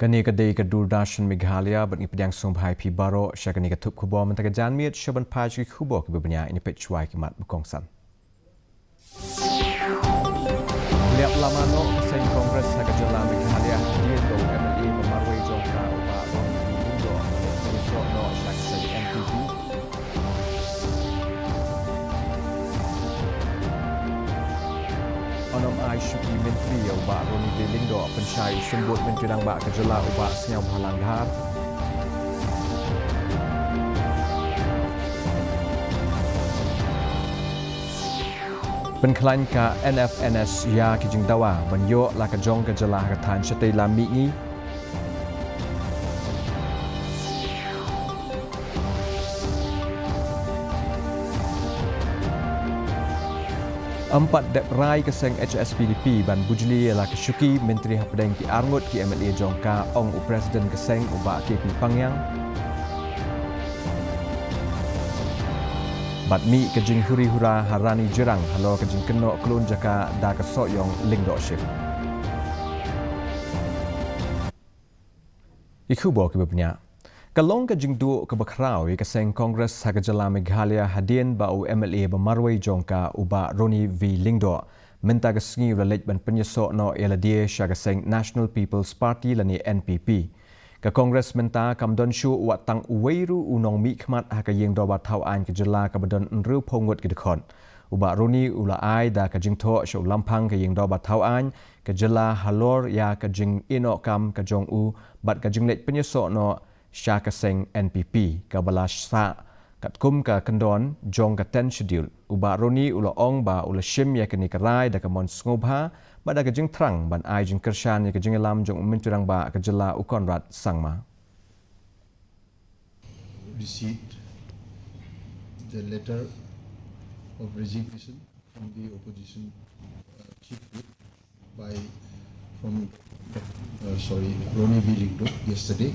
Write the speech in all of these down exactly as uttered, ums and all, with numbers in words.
Kane ka dei ka Doordarshan Meghalaya bad ngi pdiang sngewbha ïa phi baroh sha kane ka thup khubor mynta ka janmiet. Sha ban peit ki khubor kiba bniah, ngin peit shuwa ki mat ba kongsan. Liap lama noh ka seng Congress ha ka jylla Meghalaya hadien ba u M L A ba marwei jong ka u Bah Ronnie V Lyngdoh u leit pynïasoh noh sha ka seng N P P. Yn ym ai shuki myntri ïa u Bah Ronnie V Lyngdoh, pynshai u Symbud Myntri Rangbah ka jylla u Bah Sniawbhalang Dhar. Pynkhlaiñ ka N F N S ïa ki jingdawa ban ïoh la ka jong ka jylla ha ka thaiñ shatei lam mihngi. Ym pat dep rai ka seng H S P D P ban bujli ïa la ka shuki myntri hapdeng ki arngut ki M L A jong ka, ong u President ka seng u Bah K P Pangngiang. Bad mih ka jinghuri hura ha Rani Jirang halor ka jingkynnoh klun jaka da ka Sohiong Lyngdoh Ship. Ki khubor kiba bniah. Ka long ka jingduh kaba khraw ïa ka seng Congress ha ka jylla Meghalaya hadien ba u M L A ba marwei jong ka u Bah Ronnie V Lyngdoh mynta ka sngi u la leit ban pynïasoh noh ïa lade sha ka seng National People's Party lane N P P. Ka Congress mynta kam don shuh wat tang uwei ruh u nongmihkhmat ha ka ïing dorbar thaw aiñ ka jylla kaba don hynriewphew ngut ki dkhot. U Bah Ronnie u la ai da ka jingthoh sha u lamphang ka ïing dorbar thaw aiñ ka jylla halor ïa ka jingïehnoh kam ka jong u bad ka jingleit pynïasoh noh sha ka seng N P P kaba la sah katkum ka kyndon jong ka Tenth Schedule. U Bah Ronnie u la ong ba u la shim ïa kane ka rai da ka mon sngewbha bad da ka jingthrang ban ai jingkyrshan ïa ka jingïalam jong u Myntri Rangbah ka jylla u Conrad Sangma. Received the letter of resignation from the opposition, uh, chief whip by, from, uh, sorry, Ronnie V Lyngdoh yesterday.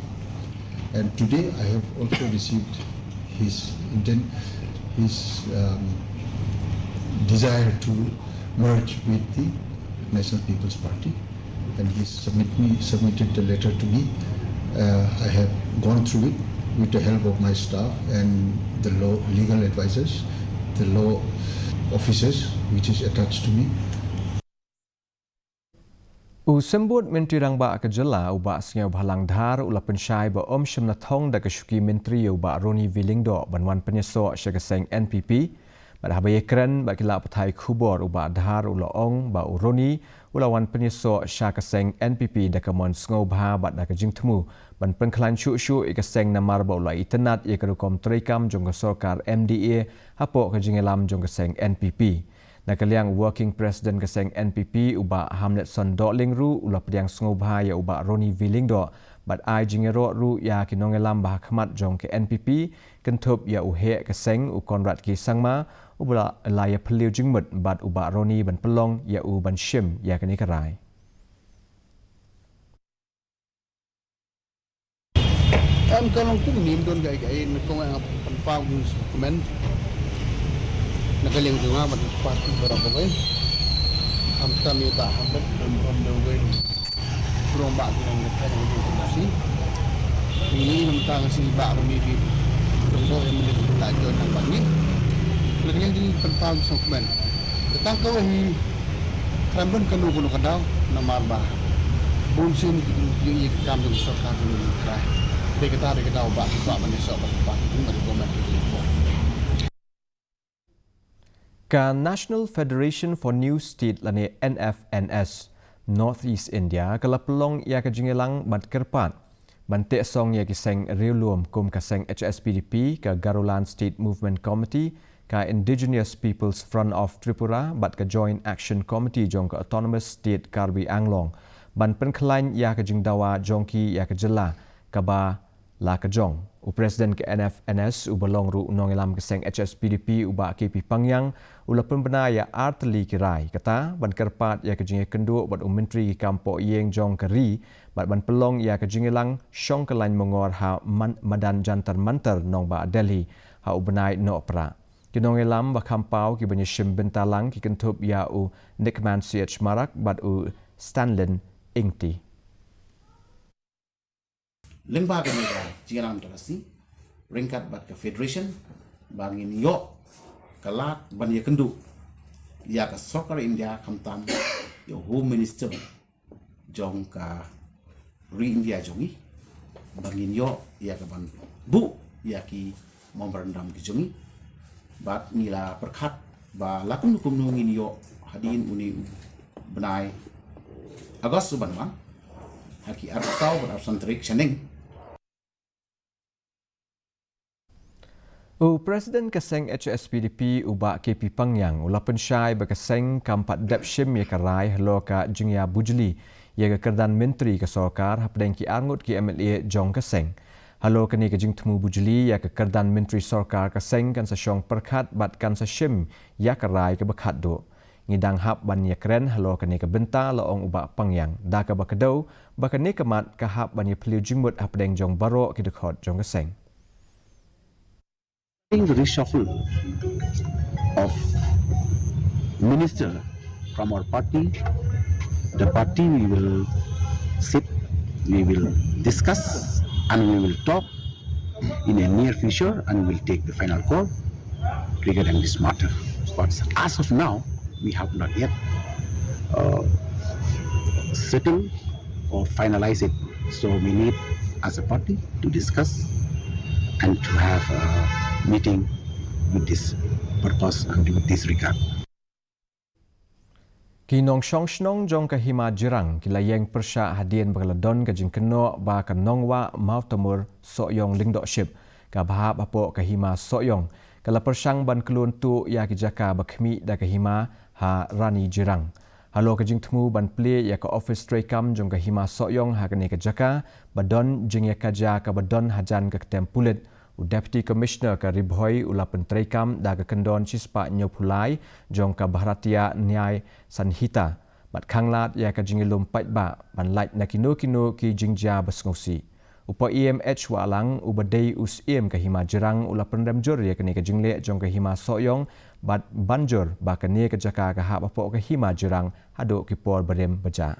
And today I have also received his intent, his, um, desire to merge with the National People's Party. And he submit me, submitted the letter to me. Uh, I have gone through it with the help of my staff and the law, legal advisors, the law officers which is attached to me. U Symbud Myntri Rangbah ka jylla u Bah Sniawbhalang Dhar u la pynshai ba ym shym la thong da ka shuki myntri ïa u Bah Ronnie V Lyngdoh ban wan pynïasoh sha ka seng N P P. Bad haba ïakren bad ki lad pathai khubor, u Bah Dhar u la ong ba u Ronnie u la wan pynïasoh sha ka seng N P P da ka mon sngewbha bad da ka jingthmu ban pynkhlaiñ shuh shuh ïa ka seng namar ba u la itynnad ïa ka rukom treikam jong ka sorkar M D A hapoh ka jingïalam jong ka seng N P P. Na ka liang u Working President ka seng N P P u Bah Hamletson Dohling ruh u la pdiang sngewbha ïa u Bah Ronnie V Lyngdoh bad ai jingïaroh ruh ïa ki nongïalam ba ha khmat jong ka N P P, kynthup ïa u heh ka seng u Conrad K Sangma, uba la ïaphylliew jingmut bad u Bah Ronnie ban pynlong ïa u ban shim ïa kane ka rai. Em, ka long kumne, ym don kaei kaei, na kong nga pynpaw kum sngewkmen na ka liang jong nga bad party baroh kawei. Khamtam ïa Bah Hamlet, don rom da uwei u rangbah ki nong ka thaiñ jong ka si. Ngi ïohi mynta ka sngi Bah Ronnie V Lyngdoh ïa mynta ka la join lang bad ngi. Na ka liang jong ngi pynpaw kum sngewkmen. Tang kawei hi, khlem don kano kano ka daw, namar ba bun sien ki ïohi ïa ka kam jong ka sorkar jong ngi, trai. Dei kata, dei kata u Bah, u Bah ban ïasoh bad u Bah, u Bah, u Bah ban ïasoh. Ka National Federation for New State lane N F N S North East India ka la pynlong ïa ka jingïalang bad kyrpad ban teh song ïa ki seng riewlum kum ka seng H S P D P, ka Garoland State Movement Committee, ka Indigenous Peoples Front of Tripura bad ka Joint Action Committee jong ka Autonomous State Karbi Anglong ban pynkhlaiñ ïa ka jingdawa jong ki ïa ka jylla kaba la ka jong. U President ka N F N S uba long ruh u nongïalam ka seng H S P D P u Bah K P Pangyang u la pynbna ïa artylli ki rai, kata ban kyrpad ïa ka jingïakynduh bad u Myntri ki kam poh ïing jong ka ri bad ban pynlong ïa ka jingïalang shong ka lain mongor ha man-, madan Jantar Mantar nongbah Delhi ha u bnai Nohprah. Ki nongïalam ba kham paw kiban ïashim bynta lang ki kynthup ïa u Nickman C H Marak bad u Stanlin Ingti. Lyngba kane ka jingïalang mynta ka sngi ryngkat bad ka Federation, ba ngin ïoh ka lad ban ïakynduh ïa ka sorkar India, khamtam ïa u Home Minister jong ka ri India jong ngi, ba ngin ïoh ïa ka ban buh ïa ki memorandum ki jong ngi. Bad ngi la pyrkhat ba la kumno kumno ngin ïoh hadien une u bnai August uban wan, ha ki arphew saw bad arphew san tarik shaneng. U President ka seng H S P D P, u Bah K P Pangyang, u la pynshai ba ka seng kam pat dep shim ïa ka rai halor ka jingïa bujli ïa ka kyrdan myntri ka sorkar hapdeng ki arngut ki M L A jong ka seng. Halor kane ka jingthmu bujli ïa ka kyrdan myntri sorkar, ka seng kan sa shong pyrkhat bad kan sa shim ïa ka rai kaba khatduh. Ngi dang hap ban ïakren halor kane ka bynta, la ong u Bah Pangyang, da kaba kdew ba kane ka mat ka hap ban ïaphylliew jingmut hapdeng jong baroh ki dkhot jong ka seng. During the reshuffle of minister from our party, the party we will sit, we will discuss, and we will talk in a near future, and we will take the final call regarding this matter. But as of now, we have not yet uh, settled or finalized it. So we need, as a party, to discuss and to have a meeting with this purpose and with this regard. Ki nongshong shnong jong ka Hima Jirang ki la ïeng pyrshah hadien ba ka la don ka jingkynnoh ba ka Nongwah Mawtamur Sohiong Lyngdoh Ship kaba hap hapoh ka Hima Sohiong ka la pyrshang ban klun tuh ïa ki jaka ba khmih da ka hima ha Rani Jirang. Halor ka jingthmu ban plie ïa ka ophis treikam jong ka Hima Sohiong ha kane ka jaka ba don jingïakajia kaba don hajan ka ktem pulit, u Deputy Commissioner ka Ri Bhoi u la pyntreikam da ka kyndon shispah hynñiewphew lai jong ka Bharatiya Nyay Sanhita bad khanglad ïa ka jingïalum paidbah ban lait na kino kino ki jingjia ba sngewsih. U Bah Em H Wahlang uba dei u Syiem ka Hima Jirang u la pynrem jur ïa kane ka jingleh jong ka Hima Sohiong bad ban jur ba kane ka jaka ka hap hapoh ka Hima Jirang haduh ki por barim ba jia.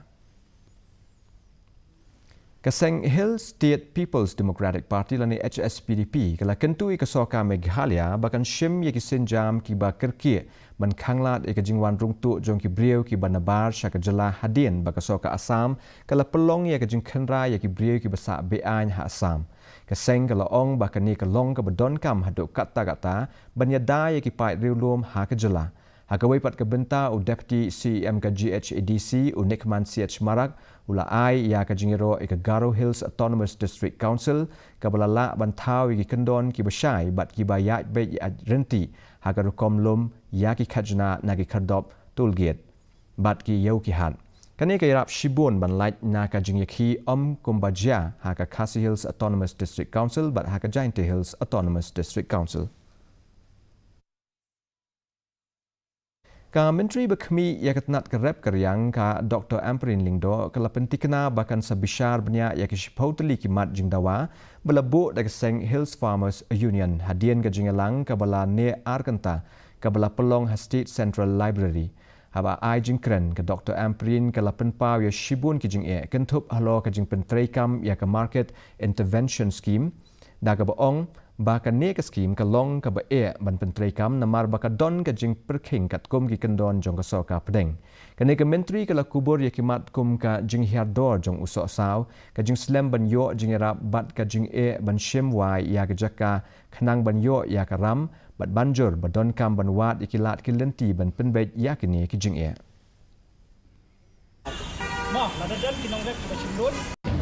Ka seng Hill State People's Democratic Party lane H S P D P ka la kyntu ïa ka sorkar Meghalaya ba kan shim ïa ki sienjam kiba kyrkieh ban khanglad ïa ka jingwan rung tuh jong ki briew kiba nabar sha ka jylla hadien ba ka sorkar Assam ka la pynlong ïa ka jingkhynra ïa ki briew kiba sah be-aiñ ha Assam. Ka seng ka la ong ba kane ka long kaba donkam haduh katta katta ban ïada ïa ki paid riewlum ha ka jylla. Ha kawei pat ka bynta, u Deputy C E M ka G H A D C, u Nickman C H Marak, u la ai ïa ka jingïaroh ïa ka Garo Hills Autonomous District Council kaba la lah ban thaw ïa ki kyndon kiba shai bad kiba ïaid beit ïaid ryntih ha ka rukom lum ïa ki khajna na ki khyrdop toll gate bad ki ïew ki hat. Kane ka ïarap shibun ban lait na ka jingïakhih ym kumba jia ha ka Khasi Hills Autonomous District Council bad ha ka Jaintia Hills Autonomous District Council. Ka Myntri ba khmih ïa ka tnat ka rep ka riang, ka Doctor Ampareen Lyngdoh, ka la pynthikna ba kan sa bishar bniah ïa ki shiphew tylli ki mat jingdawa ba la buh da ka seng Hills Farmers Union hadien ka jingïalang kaba la neh ar kynta kaba la pynlong ha State Central Library. Haba ai jingkren, ka Doctor Ampareen ka la pynpaw ïa shibun ki jingeh kynthup halor ka jingpyntreikam ïa ka Market Intervention Scheme, da kaba ong ba kane ka skhim ka long kaba eh ban pyntreikam namar ba ka don ka jingpyrkhing katkum ki kyndon jong ka sorkar pdeng. Kane ka myntri ka la kubur ïa ki mat kum ka jinghiar dor jong u sohsaw, ka jingslem ban ïoh jingïarap bad ka jingeh ban shim wai ïa ka jaka khnang ban ïoh ïa ka ram bad ban jur ba donkam ban wad ïa ki lad ki lynti ban pynbeit ïa kine ki jingeh.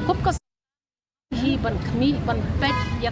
Kup ka hi ban khmih ban peit ïa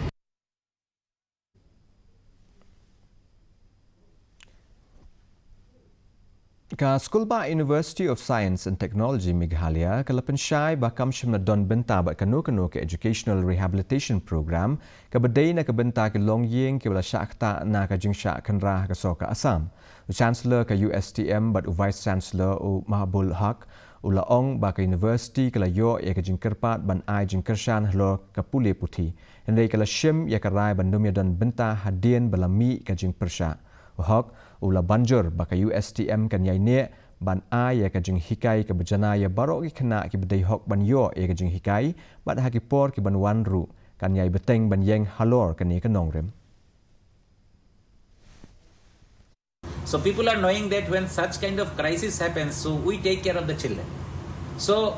Ka Skulbah University of Science and Technology Meghalaya ka la pynshai ba kam shym la don bynta bad kano kano ka educational rehabilitation program kaba dei na ka bynta ki longïing kiba la shah ktah na ka jingshah khynra ha ka sorkar Assam. U Chancellor ka U S T M bad u Vice Chancellor u Mahbul Haq u la ong ba ka university ka la ïoh ïa ka jingkyrpad ban ai jingkyrshan halor ka pule puthi. Hynrei ka la shim ïa ka rai ban ym ïa don bynta hadien ba la mih ka jingpyrshah. U Haq u la ban jur ba ka U S T M kan ïai neh ban ai ïa ka jinghikai kaba janai ïa baroh ki khynnah kiba dei hok ban ïoh ïa ka jinghikai, bad ha ki por ki ban wan ruh kan ïai bteng ban ïeng halor kane ka nongrim. So people are knowing that when such kind of crisis happens, so we take care of the children. So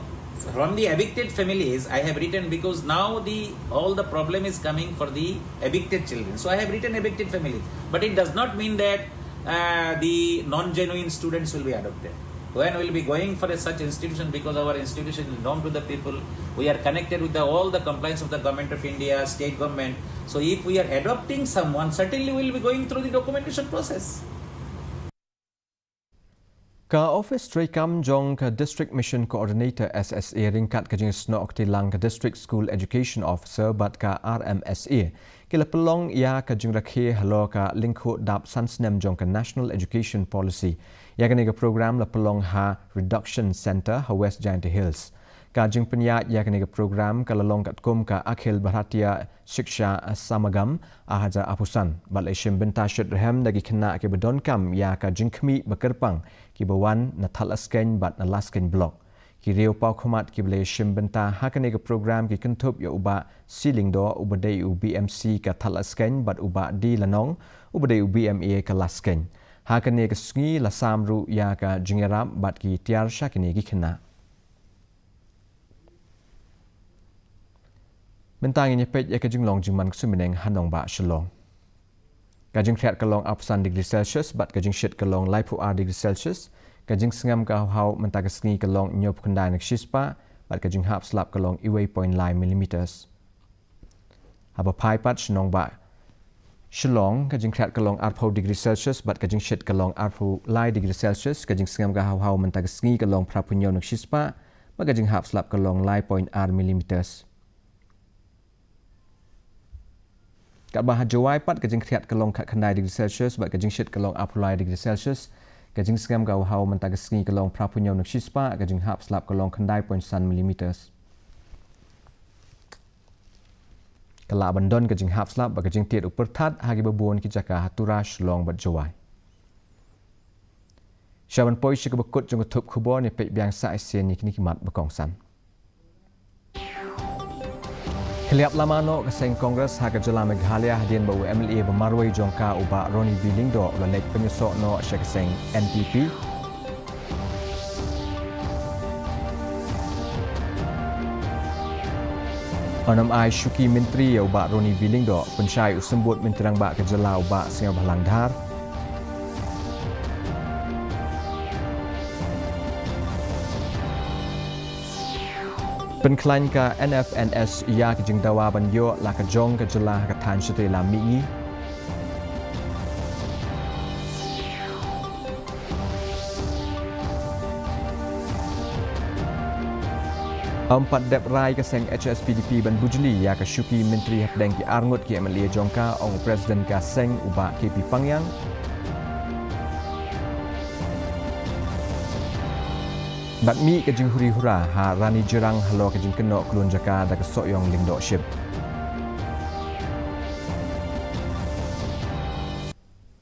from the evicted families, I have written, because now the all the problem is coming for the evicted children. So I have written evicted families, but it does not mean that uh, the non-genuine students will be adopted. When we'll be going for a such institution, because our institution is known to the people, we are connected with the, all the compliance of the Government of India, state government. So if we are adopting someone, certainly we'll be going through the documentation process. Ka Office treikam jong ka District Mission Coordinator, S S A, ryngkat ka jingsnoh kti lang ka District School Education Officer bad ka R M S A, ki la pynlong ïa ka jingrakhe halor ka lyngkhuh dap san snem jong ka National Education Policy. Ïa kane ka program la pynlong ha Reduction Centre ha West Jaintia Hills. Ka jingpynïaid ïa kane ka program ka la long katkum ka Akhil Bharatiya Shiksha Samagam ar hajar arphew san, bad la shim bynta shitrhem da ki khynnah kiba donkam ïa ka jingkhmih ba kyrpang, kiba wan na Thadlaskein bad na Laskein Block. Ki riew paw khmat kiba la shim bynta ha kane ka program ki kynthup ïa u Bah C. Lyngdoh, uba dei u B M C ka Thadlaskein, bad u Bah D. Lanong, uba dei u B M A ka Laskein. Ha kane ka sngi la sam ruh ïa ka jingïarap bad ki tiar sha kine ki khynnah. Mynta ngin ïa peit ïa ka jinglong jingman ka suiñ bneng ha nongbah Shillong. Ka jingkhriat ka long arphew san degree Celsius bad ka jingshit ka long laiphew ar degree Celsius. Ka jingsngem ka haw haw mynta ka sngi ka long hynñiewphew khyndai na ka shispah bad ka jinghap slap ka long uwei point lai millimeters. Haba phai pat sha nongbah Shillong, ka jingkhriat ka long arphew degree Celsius bad ka jingshit ka long arphew lai degree Celsius. Ka jingsngem ka haw haw mynta ka sngi ka long phraphew hynñiew na ka shispah bad ka jinghap slap ka long lai point ar millimeters. Katba ha Jowai pat, ka jingkhriat ka long khatkhyndai degree Celsius bad ka jingshit ka long arphew lai degree Celsius. Ka jingsngem ka haw haw mynta ka sngi ka long phraphew hynñiew na ka shispah, ka jinghap slap ka long khyndai point san millimeters. Ka lah ban don ka jinghap slap bad ka jingtied u pyrthat ha kiba bun ki jaka ha Tura, Shillong bad Jowai. Sha ban poi sha kaba kut jong ka thup khubor, ngin peit biang sa shisien ïa kine ki mat ba kongsan. Khylliap lama noh ka seng Congress ha ka jylla Meghalaya hadien ba u M L A ba marwei jong ka, u Bah Ronnie V. Lyngdoh, u la leit pynïasoh noh sha ka seng N P P. Yn ym ai shuki myntri ïa u Bah Ronnie V. Lyngdoh, pynshai u Symbud Myntri Rangbah ka jylla, u Bah Sniawbhalang Dhar. Pynkhlaiñ ka N F N S ïa ka jingdawa ban ïoh la ka jong ka jylla ha ka thaiñ shatei lam mihngi. Ym pat dep rai ka seng H S P D P ban bujli ïa ka shuki myntri hapdeng ki arngut ki M L A jong ka, ong u President ka seng, u Bah K P Pangyang. Bad mih ka jinghuri hura ha Rani Jirang halor ka jingkynnoh klun jaka da ka Sohiong Lyngdoh Ship.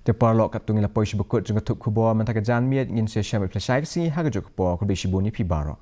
Te paralok, katto ngi la poi sha ba kut jong ka thup khubor mynta ka janmiet. Ngin sa ïashem bad phi lashai ka sngi ha kajuh ka por. Khublei shibun ïa phi baroh.